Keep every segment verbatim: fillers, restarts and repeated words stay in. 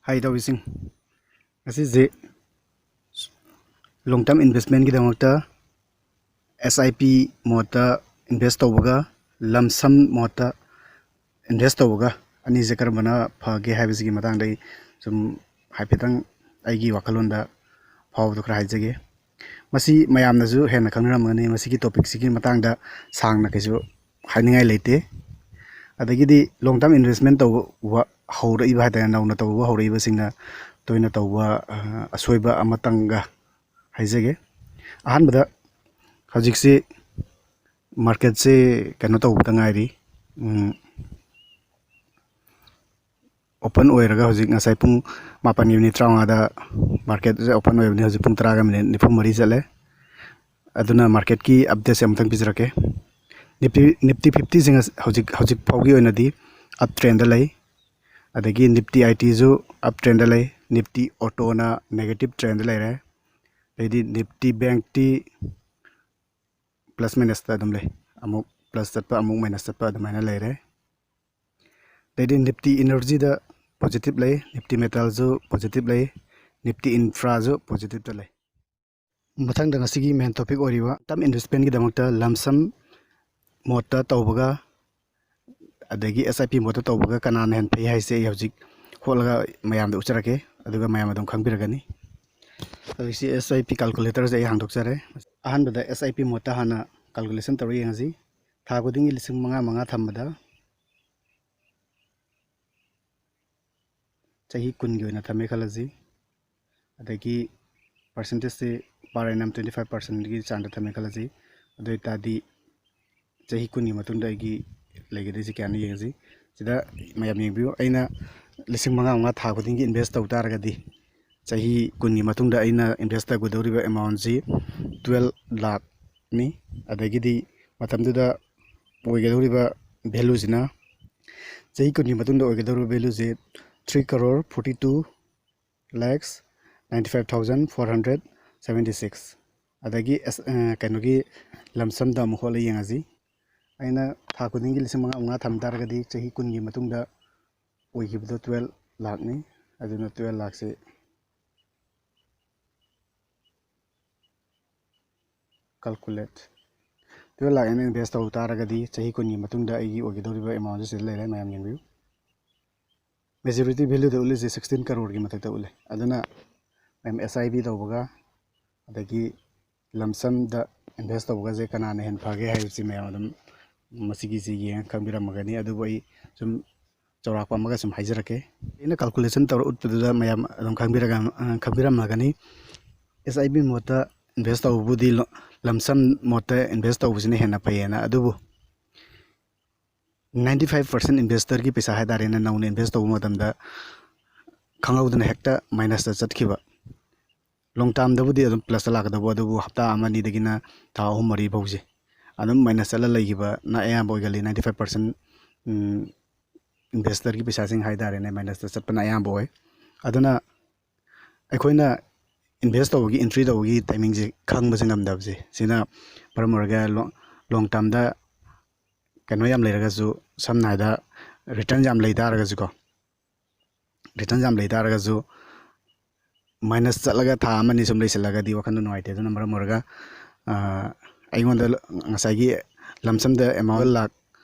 ꯍꯥꯏ ꯇꯧꯕꯤꯁꯤꯡ, ꯉꯁꯤꯁꯦ long term investmentꯀꯤꯗꯃꯛꯇ S I P modeꯇ invest ꯇꯧꯕꯒ lump sum modeꯇ invest ꯇꯧꯕꯒ ꯑꯅꯤꯁꯦ ꯀꯔꯝꯕꯅ ꯐꯒꯦ ꯍꯥꯏꯕꯁꯤꯒꯤ ꯃꯇꯥꯡꯗ ꯑꯩ ꯁꯨꯝ ꯍꯥꯏꯐꯦꯠꯇꯪ ꯑꯩꯒꯤ ꯋꯥꯈꯜꯂꯣꯟꯗ ꯐꯥꯎꯕꯗꯣ ꯈꯔ ꯍꯥꯏꯖꯒꯦ꯫ ꯃꯁꯤ ꯃꯌꯥꯝꯅꯁꯨ ꯍꯦꯟꯅ ꯈꯪꯅꯔꯝꯒꯅꯤ꯫ ꯃꯁꯤꯒꯤ topicꯁꯤꯒꯤ ꯃꯇꯥꯡꯗ ꯁꯥꯡꯅ ꯀꯩꯁꯨ ꯍꯥꯏꯅꯤꯡꯉꯥꯏ ꯂꯩꯇꯦ꯫ ꯑꯗꯒꯤꯗꯤ long term investment ꯇꯧꯕ ꯍꯧꯔꯛꯏꯕ ꯍꯥꯏꯇꯥꯔꯦ, ꯅꯧꯅ ꯇꯧꯕ ꯍꯧꯔꯛꯏꯕꯁꯤꯡꯅ ꯇꯣꯏꯅ ꯇꯧꯕ, ꯑ, ꯑꯁꯣꯏꯕ ꯑꯃꯇꯪꯒ ꯍꯥꯏꯖꯒꯦ꯫ ꯑꯍꯥꯟꯕꯗ, ꯍꯧꯖꯤꯛꯁꯤ marketꯁꯦ ꯀꯩꯅꯣ ꯇꯧꯕꯗ ꯉꯥꯏꯔꯤ, ꯎꯝ, open ꯑꯣꯏꯔꯒ ꯍꯧꯖꯤꯛ ꯉꯁꯥꯏ ꯄꯨꯡ ꯃꯥꯄꯟꯒꯤ minute ꯇꯔꯥꯃꯉꯥꯗ marketꯁꯦ open ꯑꯣꯏꯕꯅꯤ꯫ ꯍꯧꯖꯤꯛ ꯄꯨꯡ ꯇꯔꯥꯒ minute ꯅꯤꯐꯨ ꯃꯔꯤ ꯆꯠꯂꯦ꯫ ꯑꯗꯨꯅ marketꯀꯤ updateꯁꯦ ꯑꯃꯨꯛꯇꯪ ꯄꯤꯖꯔꯛꯀꯦ꯫ Nifty, Nifty fiftyꯁꯤꯡ ꯑꯁ-, ꯍꯧꯖꯤꯛ, ꯍꯧꯖꯤꯛ ꯐꯥꯎꯒꯤ ꯑꯣꯏꯅꯗꯤ up trendꯇ ꯂꯩ꯫ ꯑꯗꯒꯤ Nifty ITꯁꯨ up trendꯇ ꯂꯩ꯫ Nifty Autoꯅ negative trendꯇ ꯂꯩꯔꯦ꯫ ꯑꯗꯩꯗꯤ Nifty Bankꯇꯤ plus minusꯇ ꯑꯗꯨꯝ ꯂꯩ, ꯑꯃꯨꯛ plus ꯆꯠꯄ, ꯑꯃꯨꯛ minus ꯆꯠꯄ ꯑꯗꯨꯃꯥꯏꯅ ꯂꯩꯔꯦ꯫ ꯑꯗꯩꯗꯤ Nifty Energyꯗ positive ꯂꯩ, Nifty Metalꯁꯨ positive ꯂꯩ, Nifty Infraꯁꯨ positiveꯇ ꯂꯩ꯫ ꯃꯊꯪꯗ ꯉꯁꯤꯒꯤ main topic ꯑꯣꯏꯔꯤꯕ term investmentꯀꯤꯗꯃꯛꯇ lump sum modeꯇ ꯇꯧꯕꯒ ꯑꯗꯒꯤ S I P modeꯇ ꯇꯧꯕꯒ ꯀꯅꯥꯅ ꯍꯦꯟꯅ ꯐꯩ ꯍꯥꯏꯁꯦ ꯑꯩ ꯍꯧꯖꯤꯛ ꯍꯣꯠꯂꯒ ꯃꯌꯥꯝꯗ ꯎꯠꯆꯔꯛꯀꯦ, ꯑꯗꯨꯒ ꯃꯌꯥꯝ ꯑꯗꯨꯝ ꯈꯪꯕꯤꯔꯒꯅꯤ꯫ ꯍꯧꯖꯤꯛꯁꯤ S I P calculatorꯁꯦ ꯑꯩ ꯍꯥꯡꯗꯣꯛꯆꯔꯦ꯫ ꯑꯍꯥꯟꯕꯗ S I P modeꯇ ꯍꯥꯟꯅ calculation ꯇꯧꯔ ꯌꯦꯡꯉꯁꯤ꯫ ꯊꯥ ꯈꯨꯗꯤꯡꯒꯤ ꯂꯤꯁꯤꯡ ꯃꯉꯥ ꯃꯉꯥ ꯊꯝꯕꯗ ꯆꯍꯤ ꯀꯨꯟꯒꯤ ꯑꯣꯏꯅ ꯊꯝꯃꯦ ꯈꯜꯂꯁꯤ꯫ ꯑꯗꯒꯤ percentageꯁꯤ per annum twenty five percentꯀꯤ ꯆꯥꯡꯗ ꯊꯝꯃꯦ ꯈꯜꯂꯁꯤ꯫ ꯑꯗꯨ ꯑꯣꯏ ꯇꯥꯔꯗꯤ ꯆꯍꯤ ꯀꯨꯟꯒꯤ ꯃꯇꯨꯡꯗ ꯑꯩꯒꯤ ꯂꯩꯒꯗꯣꯏꯁꯦ ꯀꯌꯥꯅꯣ ꯌꯦꯡꯉꯁꯤ꯫ ꯁꯤꯗ ꯃꯌꯥꯝ ꯌꯦꯡꯕꯤꯌꯨ, ꯑꯩꯅ ꯂꯤꯁꯤꯡ ꯃꯉꯥ ꯃꯉꯥ ꯊꯥ ꯈꯨꯗꯤꯡꯒꯤ invest ꯇꯧ ꯇꯥꯔꯒꯗꯤ, ꯆꯍꯤ ꯀꯨꯟꯒꯤ ꯃꯇꯨꯡꯗ ꯑꯩꯅ invest ꯇꯧꯒꯗꯧꯔꯤꯕ amountꯁꯤ twelve ꯂꯥꯛꯅꯤ꯫ ꯑꯗꯒꯤꯗꯤ ꯃꯇꯝꯗꯨꯗ ꯑꯣꯏꯒꯗꯧꯔꯤꯕ valueꯁꯤꯅ, ꯆꯍꯤ ꯀꯨꯟꯒꯤ ꯃꯇꯨꯡꯗ ꯑꯣꯏꯒꯗꯧꯔꯤꯕ valueꯁꯦ three crore forty two lakhs ninety five thousand four hundred seventy six꯫ ꯑꯗꯒꯤ ꯑꯁ-, ꯑ, ꯀꯩꯅꯣꯒꯤ lump sumꯗ ꯑꯃꯨꯛ ꯍꯣꯠꯂ ꯌꯦꯡꯉꯁꯤ꯫ ꯑꯩꯅ ꯊꯥ ꯈꯨꯗꯤꯡꯒꯤ ꯂꯤꯁꯤꯡ ꯃꯉꯥ ꯃꯉꯥ ꯊꯝ ꯇꯥꯔꯒꯗꯤ ꯆꯍꯤ ꯀꯨꯟꯒꯤ ꯃꯇꯨꯡꯗ ꯑꯣꯏꯈꯤꯕꯗꯣ twelve ꯂꯥꯛꯅꯤ꯫ ꯑꯗꯨꯅ twelve ꯂꯥꯛꯁꯤ calculate, twelve ꯂꯥꯛ ꯑꯩꯅ invest ꯇꯧ ꯇꯥꯔꯒꯗꯤ ꯆꯍꯤ ꯀꯨꯟꯒꯤ ꯃꯇꯨꯡꯗ ꯑꯩꯒꯤ ꯑꯣꯏꯒꯗꯧꯔꯤꯕ amount ꯁꯦ ꯁꯤꯗ ꯂꯩꯔꯦ꯫ ꯃꯌꯥꯝ ꯌꯦꯡꯕꯤꯌꯨ, majority value ꯗ ꯎꯠꯂꯤꯁꯦ sixteen crore ꯒꯤ ꯃꯊꯛꯇ ꯎꯠꯂꯦ꯫ ꯑꯗꯨꯅ ꯃꯌꯥꯝ S I P ꯇꯧꯕꯒ ꯑꯗꯒꯤ lump sum ꯗ invest ꯇꯧꯕꯒꯁꯦ ꯀꯅꯥꯅ ꯍꯦꯟꯅ ꯐꯒꯦ ꯍꯥꯏꯕꯁꯤ ꯃꯌꯥꯝ ꯑꯗꯨꯝ ꯃꯁꯤꯒꯤꯁꯤ ꯌꯦꯡꯉ ꯈꯪꯕꯤꯔꯝꯃꯒꯅꯤ꯫ ꯑꯗꯨꯕꯨ ꯑꯩ ꯁꯨꯝ ꯆꯥꯎꯔꯥꯛꯄ ꯑꯃꯒ ꯁꯨꯝ ꯍꯥꯏꯖꯔꯛꯀꯦ꯫ ꯑꯩꯅ calculation ꯇꯧꯔ ꯎꯠꯄꯗꯨꯗ ꯃꯌꯥꯝ ꯑꯗꯨꯝ ꯈꯪꯕꯤꯔꯒ, ꯑ, ꯈꯪꯕꯤꯔꯝꯃꯒꯅꯤ꯫ S I P mode ꯇ invest ꯇꯧꯕꯕꯨꯗꯤ lump sum mode ꯇ invest ꯇꯧꯕꯁꯤꯅ ꯍꯦꯟꯅ ꯐꯩꯌꯦꯅ꯫ ꯑꯗꯨꯕꯨ ninety five percent investor ꯒꯤ ꯄꯩꯁꯥ ꯍꯥꯏꯇꯥꯔꯦꯅꯦ, ꯅꯧꯅ invest ꯇꯧꯕ ꯃꯇꯝꯗ ꯈꯪꯍꯧꯗꯅ ꯍꯦꯛꯇ minus ꯇ ꯆꯠꯈꯤꯕ꯫ Long term ꯗꯕꯨꯗꯤ ꯑꯗꯨꯝ plus ꯇ ꯂꯥꯛꯀꯗꯧꯕ, ꯑꯗꯨꯕꯨ ꯍꯞꯇꯥ ꯑꯃ ꯑꯅꯤꯗꯒꯤꯅ ꯊꯥ ꯑꯍꯨꯝ ꯃꯔꯤ ꯐꯥꯎꯁꯦ ꯑꯗꯨꯝ minus ꯆꯠꯂ ꯂꯩꯈꯤꯕꯅ ꯑꯌꯥꯝꯕ ꯑꯣꯏꯒꯜꯂꯤ꯫ Ninety five percent investor ꯒꯤ ꯄꯩꯁꯥꯁꯤꯡ ꯍꯥꯏꯇꯥꯔꯦꯅꯦ, minus ꯇ ꯆꯠꯄꯅ ꯑꯌꯥꯝꯕ ꯑꯣꯏ꯫ ꯑꯗꯨꯅ ꯑꯩꯈꯣꯏꯅ invest ꯇꯧꯕꯒꯤ, entry ꯇꯧꯕꯒꯤ timing ꯁꯦ ꯈꯪꯕꯁꯦ ꯉꯝꯗꯕꯁꯦ, ꯁꯤꯅ ꯃꯔꯝ ꯑꯣꯏꯔꯒ long, long term ꯗ ꯀꯩꯅꯣ ꯌꯥꯝ ꯂꯩꯔꯒꯁꯨ, ꯁꯝꯅ ꯍꯥꯏꯔꯕꯗ return ꯌꯥꯝ ꯂꯩ ꯇꯥꯔꯒꯁꯨꯀꯣ, return ꯌꯥꯝ ꯂꯩ ꯇꯥꯔꯒꯁꯨ minus ꯆꯠꯂꯒ ꯊꯥ ꯑꯃꯅꯤ ꯁꯨꯝ ꯂꯩꯁꯤꯜꯂꯒꯗꯤ ꯋꯥꯈꯜꯗꯣ ꯅꯨꯡꯉꯥꯏꯇꯦ꯫ ꯑꯗꯨꯅ ꯃꯔꯝ ꯑꯣꯏꯔꯒ, ꯑ, ꯑꯩꯉꯣꯟꯗ ꯉꯁꯥꯏꯒꯤ lump sum ꯗ amount ꯂꯥꯛ,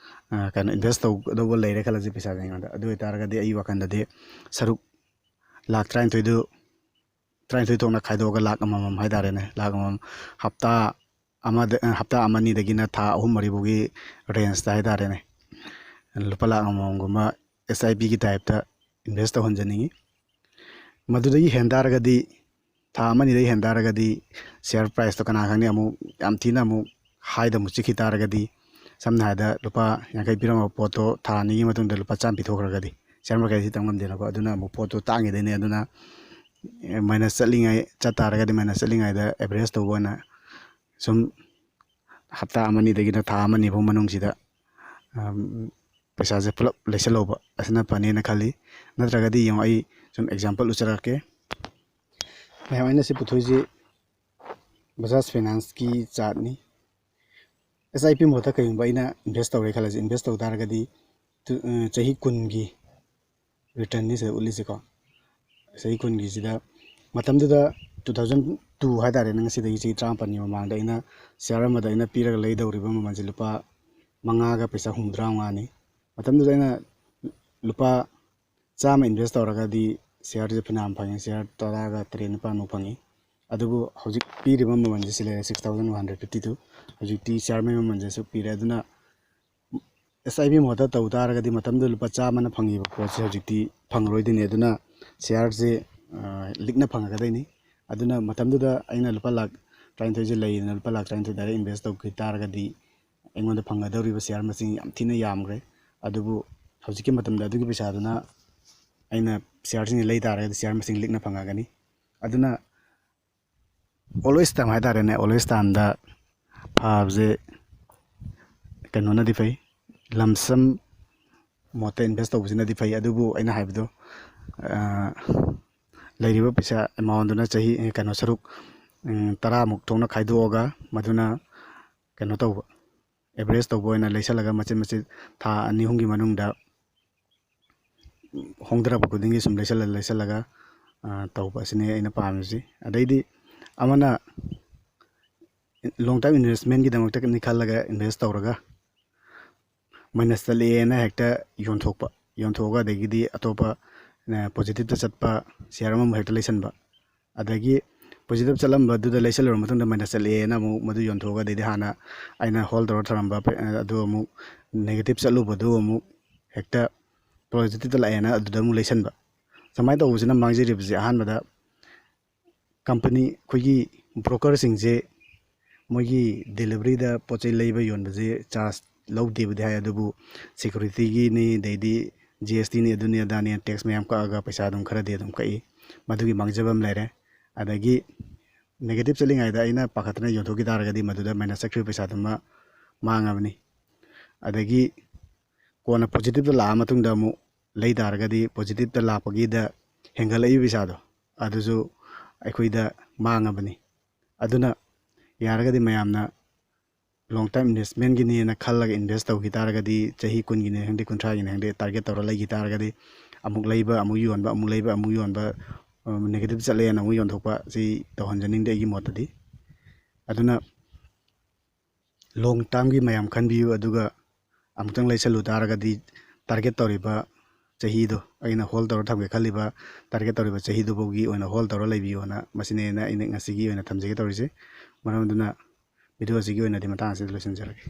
ꯑ, ꯀꯩꯅꯣ invest ꯇꯧꯒꯗꯧꯕ ꯂꯩꯔꯦ ꯈꯜꯂꯁꯤ ꯄꯩꯁꯥꯁꯦ ꯑꯩꯉꯣꯟꯗ, ꯑꯗꯨ ꯑꯣꯏꯇꯥꯔꯒꯗꯤ ꯑꯩꯒꯤ ꯋꯥꯈꯜꯗꯗꯤ ꯁꯔꯨꯛ ꯂꯥꯛ ꯇꯔꯥꯅꯤꯊꯣꯏꯗꯨ, ꯇꯔꯥꯅꯤꯊꯣꯏ ꯊꯣꯛꯅ ꯈꯥꯏꯗꯣꯛꯑꯒ ꯂꯥꯛ ꯑꯃꯃꯝ ꯍꯥꯏꯇꯥꯔꯦꯅꯦ, ꯂꯥꯛ ꯑꯃꯃꯝ ꯍꯞꯇꯥ ꯑꯃꯗ, ꯍꯞꯇꯥ ꯑꯃ ꯑꯅꯤꯗꯒꯤꯅ ꯊꯥ ꯑꯍꯨꯝ ꯃꯔꯤ ꯐꯥꯎꯒꯤ range ꯇ ꯍꯥꯏꯇꯥꯔꯦꯅꯦ, ꯂꯨꯄꯥ ꯂꯥꯛ ꯑꯃꯃꯝꯒꯨꯝꯕ S I P ꯒꯤ type ꯇ invest ꯇꯧꯍꯟꯖꯅꯤꯡꯉꯤ꯫ ꯃꯗꯨꯗꯒꯤ ꯍꯦꯟ ꯇꯥꯔꯒꯗꯤ, ꯊꯥ ꯑꯃ ꯑꯅꯤꯗꯒꯤ ꯍꯦꯟ ꯇꯥꯔꯒꯗꯤ share price ꯇꯣ ꯀꯅꯥ ꯈꯪꯅꯤ, ꯑꯃꯨꯛ ꯌꯥꯝ ꯊꯤꯅ ꯑꯃꯨꯛ high ꯗ ꯑꯃꯨꯛ ꯆꯤꯛꯈꯤ ꯇꯥꯔꯒꯗꯤ, ꯁꯝꯅ ꯍꯥꯏꯔꯕꯗ ꯂꯨꯄꯥ ꯌꯥꯡꯈꯩ ꯄꯤꯔꯝꯕ ꯄꯣꯠꯇꯣ ꯊꯥ ꯑꯅꯤꯒꯤ ꯃꯇꯨꯡꯗ ꯂꯨꯄꯥ ꯆꯥꯝꯃ ꯄꯤꯊꯣꯛꯈ꯭ꯔꯒꯗꯤ, share market ꯁꯤ ꯇꯝ ꯉꯝꯗꯦꯅꯀꯣ꯫ ꯑꯗꯨꯅ ꯑꯃꯨꯛ ꯄꯣꯠꯇꯣ ꯇꯥꯡꯈꯤꯗꯣꯏꯅꯦ꯫ ꯑꯗꯨꯅ minus ꯆꯠꯂꯤꯉꯩ, ꯆꯠ ꯇꯥꯔꯒꯗꯤ minus ꯆꯠꯂꯤꯉꯩꯗ average ꯇꯧꯕ ꯑꯣꯏꯅ ꯁꯨꯝ ꯍꯞꯇꯥ ꯑꯃꯅꯤꯗꯒꯤꯅ ꯊꯥ ꯑꯃꯅꯤ ꯐꯥꯎ ꯃꯅꯨꯡꯁꯤꯗ, ꯑꯝ, ꯄꯩꯁꯥꯁꯦ ꯄꯨꯂꯞ ꯂꯩꯁꯜꯍꯧꯕ ꯑꯁꯤꯅ ꯐꯅꯦꯅ ꯈꯜꯂꯤ꯫ ꯅꯠꯇ꯭ꯔꯒꯗꯤ ꯌꯦꯡꯉꯣ, ꯑꯩ ꯁꯨꯝ example ꯎꯠꯆꯔꯛꯀꯦ꯫ ꯃꯌꯥꯝ, ꯑꯩꯅ ꯁꯤ ꯄꯨꯊꯣꯛꯏꯁꯤ Bajaj Finance ꯀꯤ chart ꯅꯤ꯫ S I P mode ꯇ ꯀꯩꯒꯨꯝꯕ ꯑꯩꯅ invest ꯇꯧꯔꯦ ꯈꯜꯂꯁꯤ, invest ꯇꯧ ꯇꯥꯔꯒꯗꯤ ꯇꯨ-, ꯑ, ꯆꯍꯤ ꯀꯨꯟꯒꯤ return ꯅꯤ ꯁꯤꯗ ꯎꯠꯂꯤꯁꯦꯀꯣ꯫ ꯆꯍꯤ ꯀꯨꯟꯒꯤꯁꯤꯗ, ꯃꯇꯝꯗꯨꯗ two thousand two ꯍꯥꯏꯇꯥꯔꯦꯅꯦ, ꯉꯁꯤꯗꯒꯤ ꯆꯍꯤ ꯇꯔꯥꯃꯥꯄꯜꯒꯤ ꯃꯃꯥꯡꯗ ꯑꯩꯅ ꯁꯤꯌꯥꯔ ꯑꯃꯗ ꯑꯩꯅ ꯄꯤꯔꯒ ꯂꯩꯗꯧꯔꯤꯕ ꯃꯃꯜꯁꯦ ꯂꯨꯄꯥ ꯃꯉꯥꯒ ꯄꯩꯁꯥ ꯍꯨꯝꯐꯨꯇꯔꯥꯃꯉꯥꯅꯤ꯫ ꯃꯇꯝꯗꯨꯗ ꯑꯩꯅ ꯂꯨꯄꯥ ꯆꯥꯝꯃ ꯏꯟꯚꯦꯁ ꯇꯧꯔꯒꯗꯤ ꯁꯤꯌꯥꯔꯁꯦ ꯐꯅꯌꯥꯝ ꯐꯪꯉꯤ, ꯁꯤꯌꯥꯔ ꯇꯔꯥꯒ ꯇꯔꯦꯠ ꯅꯤꯄꯥꯜꯃꯨꯛ ꯐꯪꯉꯤ꯫ ꯑꯗꯨꯕꯨ ꯍꯧꯖꯤꯛ ꯄꯤꯔꯤꯕ ꯃꯃꯜꯁꯦ ꯁꯤ ꯂꯩꯔꯦ, six thousand one hundred fifty two꯫ ꯍꯧꯖꯤꯛꯇꯤ ꯁꯤꯌꯥꯔ ꯃꯃꯜꯁꯦ ꯑꯁꯨꯛ ꯄꯤꯔꯦ꯫ ꯑꯗꯨꯅ ꯑꯦꯁ ꯑꯥꯏ ꯄꯤ ꯃꯍꯨꯠꯇ ꯇꯧ ꯇꯥꯔꯒꯗꯤ ꯃꯇꯝꯗꯨꯗ ꯂꯨꯄꯥ ꯆꯥꯝꯃꯅ ꯐꯪꯉꯤꯕ ꯄꯣꯠꯁꯦ ꯍꯧꯖꯤꯛꯇꯤ ꯐꯪꯉꯔꯣꯏꯗꯣꯏꯅꯤ꯫ ꯑꯗꯨꯅ ꯁꯤꯌꯥꯔꯁꯦ ꯂꯤꯛꯅ ꯐꯪꯉꯛꯀꯗꯣꯏꯅꯤ꯫ ꯑꯗꯨꯅ ꯃꯇꯝꯗꯨꯗ ꯑꯩꯅ ꯂꯨꯄꯥ ꯂꯥꯛ ꯇꯔꯥꯅꯤꯊꯣꯏꯁꯦ ꯂꯩꯗꯅ ꯂꯨꯄꯥ ꯂꯥꯛ ꯇꯔꯥꯅꯤꯊꯣꯏ ꯗꯥꯏꯔꯦꯛ ꯏꯟꯚꯦꯁ ꯇꯧꯈꯤ ꯇꯥꯔꯒꯗꯤ ꯑꯩꯉꯣꯟꯗ ꯐꯪꯒꯗꯧꯔꯤꯕ ꯁꯤꯌꯥꯔ ꯃꯁꯤꯡ ꯌꯥꯝ ꯊꯤꯅ ꯌꯥꯝꯈ꯭ꯔꯦ꯫ ꯑꯗꯨꯕꯨ ꯍꯧꯖꯤꯛꯀꯤ ꯃꯇꯝꯗ ꯑꯗꯨꯒꯤ ꯄꯩꯁꯥꯗꯨꯅ ꯑꯩꯅ ꯁꯤꯌꯥꯔꯁꯤꯡꯁꯦ ꯂꯩ ꯇꯥꯔꯒꯗꯤ ꯁꯤꯌꯥꯔ ꯃꯁꯤꯡ ꯂꯤꯛꯅ ꯐꯪꯉꯛꯀꯅꯤ꯫ ꯑꯗꯨꯅ always time ꯍꯥꯏꯇꯥꯔꯦꯅꯦ, always timeꯗ ꯐꯕꯁꯦ ꯀꯩꯅꯣꯅꯗꯤ ꯐꯩ, ꯂꯝꯁꯝ ꯃꯣꯠꯇ ꯏꯟꯚꯦꯁ ꯇꯧꯕꯁꯤꯅꯗꯤ ꯐꯩ꯫ ꯑꯗꯨꯕꯨ ꯑꯩꯅ ꯍꯥꯏꯕꯗꯣ, ꯂꯩꯔꯤꯕ ꯄꯩꯁꯥ ꯑꯦꯃꯥꯎꯟꯗꯨꯅ ꯆꯍꯤ, ꯀꯩꯅꯣ, ꯁꯔꯨꯛ ꯇꯔꯥꯃꯨꯛ ꯊꯣꯛꯅ ꯈꯥꯏꯗꯣꯛꯑꯒ ꯃꯗꯨꯅ ꯀꯩꯅꯣ ꯇꯧꯕ, ꯑꯦꯚꯔꯦꯖ ꯇꯧꯕ ꯑꯣꯏꯅ ꯂꯩꯁꯜꯂꯒ ꯃꯆꯤꯠ ꯃꯆꯤꯠ ꯊꯥ ꯑꯅꯤ ꯑꯍꯨꯝꯒꯤ ꯃꯅꯨꯡꯗ ꯍꯣꯡꯊꯔꯛꯄ ꯈꯨꯗꯤꯡꯒꯤ ꯁꯨꯝ ꯂꯩꯁꯜꯂ ꯂꯩꯁꯜꯂꯒ ꯇꯧꯕ ꯑꯁꯤꯅꯤ ꯑꯩꯅ ꯄꯥꯝꯃꯤꯁꯤ꯫ ꯑꯗꯩꯗꯤ ꯑꯃꯅ ꯂꯣꯡ ꯇꯔꯝ ꯏꯟꯚꯦꯁꯃꯦꯟꯒꯤꯗꯃꯛꯇꯅꯤ ꯈꯜꯂꯒ ꯏꯟꯚꯦꯁ ꯇꯧꯔꯒ ꯃꯥꯏꯅꯁ ꯆꯠꯂꯛꯑꯦꯅ ꯍꯦꯛꯇ ꯌꯣꯟꯊꯣꯛꯄ, ꯌꯣꯟꯊꯣꯛꯑꯒ ꯑꯗꯒꯤꯗꯤ ꯑꯇꯣꯞꯄ ꯄꯣꯖꯤꯇꯤꯞꯇ ꯆꯠꯄ ꯁꯤꯌꯥꯔ ꯑꯃꯃꯨꯛ ꯍꯦꯛꯇ ꯂꯩꯁꯟꯕ꯫ ꯑꯗꯒꯤ ꯄꯣꯖꯤꯇꯤꯞ ꯆꯠꯂꯝꯕꯗꯨꯗ ꯂꯩꯁꯜꯂꯨꯔ ꯃꯇꯨꯡꯗ ꯃꯥꯏꯅꯁ ꯆꯠꯂꯛꯑꯦꯅ ꯑꯃꯨꯛ ꯃꯗꯨ ꯌꯣꯟꯊꯣꯛꯑꯒ ꯑꯗꯩꯗꯤ ꯍꯥꯟꯅ ꯑꯩꯅ ꯍꯣꯜ ꯇꯧꯔ ꯊꯝꯃꯝꯕ ꯑꯗꯨ ꯑꯃꯨꯛ ꯅꯦꯒꯦꯇꯤꯞ ꯆꯠꯂꯨꯕꯗꯨ ꯑꯃꯨꯛ ꯍꯦꯛꯇ ꯄꯣꯖꯤꯇꯤꯞꯇ ꯂꯥꯛꯑꯦꯅ ꯑꯗꯨꯗ ꯑꯃꯨꯛ ꯂꯩꯁꯟꯕ꯫ ꯁꯨꯃꯥꯏꯅ ꯇꯧꯕꯁꯤꯅ ꯃꯥꯡꯖꯔꯤꯕꯁꯦ ꯑꯍꯥꯟꯕꯗ ꯀꯝꯄꯅꯤ, ꯑꯩꯈꯣꯏꯒꯤ ꯕ꯭ꯔꯣꯀꯔꯁꯤꯡꯁꯦ ꯃꯣꯏꯒꯤ ꯗꯦꯂꯤꯚꯔꯤꯗ ꯄꯣꯠ ꯆꯩ ꯂꯩꯕ ꯌꯣꯟꯕꯁꯦ ꯆꯥꯔꯖ ꯂꯧꯗꯦꯕꯨꯗꯤ ꯍꯥꯏ, ꯑꯗꯨꯕꯨ ꯁꯦꯀꯨꯔꯤꯇꯤꯒꯤꯅꯤ, ꯑꯗꯩꯗꯤ ꯖꯤ ꯑꯦꯁ ꯇꯤꯅꯤ, ꯑꯗꯨꯅꯤ ꯑꯗꯥꯅꯤ, ꯇꯦꯛꯁ ꯃꯌꯥꯝ ꯀꯛꯑꯒ ꯄꯩꯁꯥ ꯑꯗꯨꯝ ꯈꯔꯗꯤ ꯑꯗꯨꯝ ꯀꯛꯏ꯫ ꯃꯗꯨꯒꯤ ꯃꯥꯡꯖꯕ ꯑꯃ ꯂꯩꯔꯦ꯫ ꯑꯗꯒꯤ ꯅꯦꯒꯦꯇꯤꯞ ꯆꯠꯂꯤꯉꯩꯗ ꯑꯩꯅ ꯄꯥꯈꯠꯇꯅ ꯌꯣꯟꯊꯣꯛꯈꯤ ꯇꯥꯔꯒꯗꯤ ꯃꯗꯨꯗ ꯃꯥꯏꯅꯁ ꯆꯠꯈ꯭ꯔꯤꯕ ꯄꯩꯁꯥꯗꯨꯃ ꯃꯥꯡꯉꯕꯅꯤ꯫ ꯑꯗꯒꯤ ꯀꯣꯟꯅ ꯄꯣꯖꯤꯇꯤꯞꯇ ꯂꯥꯛꯑ ꯃꯇꯨꯡꯗ ꯑꯃꯨꯛ ꯂꯩ ꯇꯥꯔꯒꯗꯤ ꯄꯣꯖꯤꯇꯤꯞꯇ ꯂꯥꯛꯄꯒꯤꯗ ꯍꯦꯟꯒꯠꯂꯛꯏꯕ ꯄꯩꯁꯥꯗꯣ ꯑꯗꯨꯁꯨ ꯑꯩꯈꯣꯏꯗ ꯃꯥꯡꯉꯕꯅꯤ꯫ ꯑꯗꯨꯅ ꯌꯥꯔꯒꯗꯤ ꯃꯌꯥꯝꯅ ꯂꯣꯡ ꯇꯔꯝ ꯏꯟꯚꯦꯁꯃꯦꯟꯒꯤꯅꯦꯅ ꯈꯜꯂꯒ ꯏꯟꯚꯦꯁ ꯇꯧꯈꯤ ꯇꯥꯔꯒꯗꯤ, ꯆꯍꯤ ꯀꯨꯟꯒꯤꯅꯦ ꯈꯪꯗꯦ, ꯀꯨꯟꯊ꯭ꯔꯥꯒꯤꯅꯦ ꯈꯪꯗꯦ, ꯇꯥꯔꯒꯦꯠ ꯇꯧꯔ ꯂꯩꯈꯤ ꯇꯥꯔꯒꯗꯤ ꯑꯃꯨꯛ ꯂꯩꯕ ꯑꯃꯨꯛ ꯌꯣꯟꯕ, ꯑꯃꯨꯛ ꯂꯩꯕ ꯑꯃꯨꯛ ꯌꯣꯟꯕ, negative ꯆꯠꯂꯦꯅ ꯑꯃꯨꯛ ꯌꯣꯟꯊꯣꯛꯄ, ꯁꯤ ꯇꯧꯍꯟꯖꯅꯤꯡꯗꯦ ꯑꯩꯒꯤ ꯃꯣꯠꯇꯗꯤ꯫ ꯑꯗꯨꯅ long termꯒꯤ ꯃꯌꯥꯝ ꯈꯟꯕꯤꯌꯨ, ꯑꯗꯨꯒ ꯑꯃꯨꯛꯇꯪ ꯂꯩꯁꯜꯂꯨ ꯇꯥꯔꯒꯗꯤ target ꯇꯧꯔꯤꯕ ꯆꯍꯤꯗꯣ, ꯑꯩꯅ hold ꯇꯧꯔ ꯊꯝꯒꯦ ꯈꯜꯂꯤꯕ target ꯇꯧꯔꯤꯕ ꯆꯍꯤꯗꯨꯐꯥꯎꯒꯤ ꯑꯣꯏꯅ hold ꯇꯧꯔ ꯂꯩꯕꯤꯌꯣꯅ, ꯃꯁꯤꯅꯦ ꯑꯩꯅ ꯑꯩꯅ ꯉꯁꯤꯒꯤ ꯑꯣꯏꯅ ꯊꯝꯖꯒꯦ ꯇꯧꯔꯤꯁꯦ꯫ ꯃꯔꯝ ꯑꯗꯨꯅ video ꯑꯁꯤꯒꯤ ꯑꯣꯏꯅꯗꯤ ꯃꯇꯥꯡ ꯑꯁꯤꯗ ꯂꯣꯏꯁꯤꯟꯖꯔꯒꯦ꯫